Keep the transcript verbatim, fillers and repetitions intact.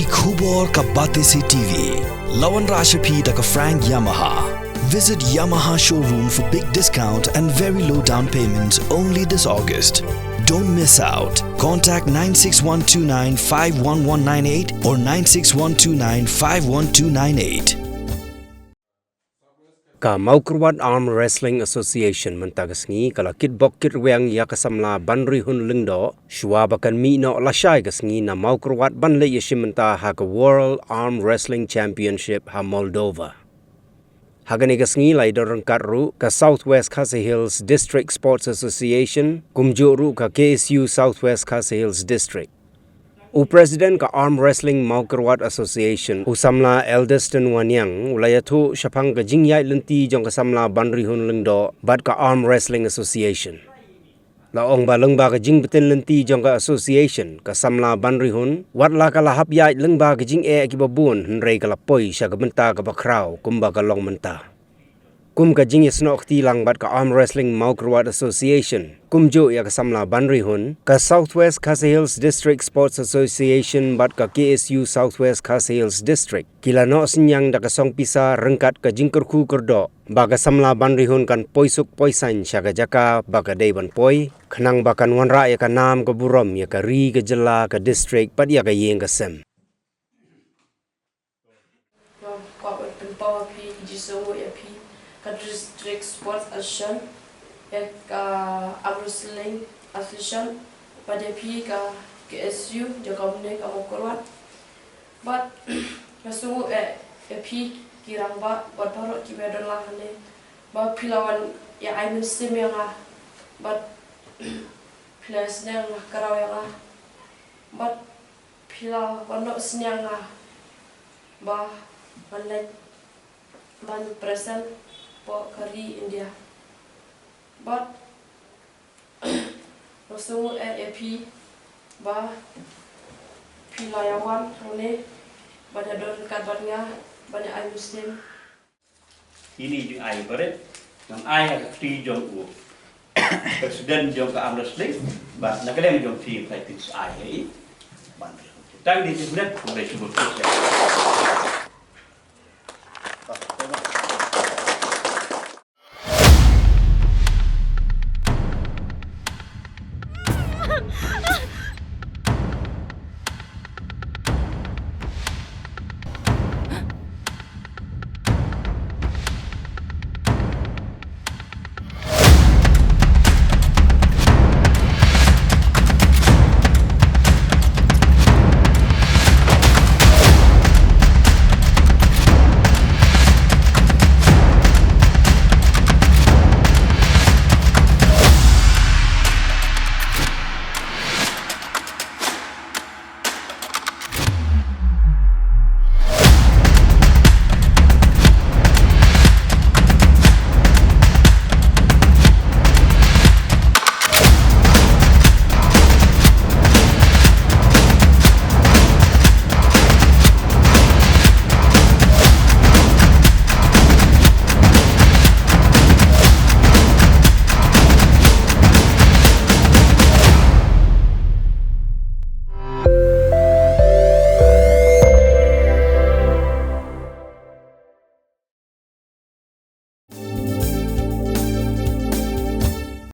Khubor ka Batesi T V. La wanrah sha phi da ka Frank Yamaha. Visit Yamaha showroom for big discount and very low down payment only this August. Don't miss out. Contact nine six one two nine five one one nine eight or nine six one two nine five one two nine eight. Ka Mawkyrwat Arm Wrestling Association mynta ka sngi ka la kitbok kitrwiang ïa ka samla Banrihun Lyngdoh shuwa ba kan mih noh lashai ka sngi na Mawkyrwat ban leit ïashim bynta ha ka World Arm Wrestling Championship ha Moldova. Ha kane ka sngi la ïadon ryngkat ruh ka South West Khasi Hills District Sports Association kumjuh ruh ka K S U South West Khasi Hills District. U President ka Arm Wrestling Mawkyrwat Association, u samla Eldeston Waniang, u la ïathuh shaphang ka jingïaid lynti jong ka samla Banrihun Lyngdoh bad ka Arm Wrestling Association. La ong ba lyngba ka jingbtin lynti jong ka association, ka samla Banrihun, wat la ka la hap ïaid lyngba ka jingeh kiba bun, hynrei ka la poi sha ka bynta kaba khraw kumba ka long mynta. Kum ka jingïasnoh kti lang bad ka Arm Wrestling Mawkyrwat Association, kumjuh ïa ka samla Banrihun, ka South West Khasi Hills District Sports Association bad ka K S U South West Khasi Hills District ki la noh synñiang da ka song pisa ryngkat ka jingkyrkhu kyrdoh ba ka samla Banrihun kan poi suk poi saiñ sha ka jaka ba ka dei ban poi, khnang ba kan wanrah ïa ka nam ka burom ïa ka ri, ka jylla, ka district bad ïa ka ïing ka sem. Kwah ban pynpaw ha phi, ki jingsngewnguh ïa phi ka District Sports Association, ïa ka Arm Wrestling Association, bad ïa phi ka K S U jong ka Umne ka Mawkyrwat. Bad nga sngewnguh ïa, ïa phi ki rangbah bad baroh kiba don lang hangne, ba phi la wan ïa ai mynsiem ïa nga, bad phi la sdang nga, kyrpad ïa nga, bad phi la wan noh synñiang nga ba ngan leit ban present hapoh ka ri India. Bad nga sngewnguh ïa phi ba phi la ïa wan hangne ban ïadon ryngkat bad nga ban ïa ai mynsiem. Ini jingai barit, ngan ai ha ka kti jong u President jong ka Arm Wrestling, bad na ka liang jong phi, phi pyn ai ha i. Ban tang di President, khublei shibun.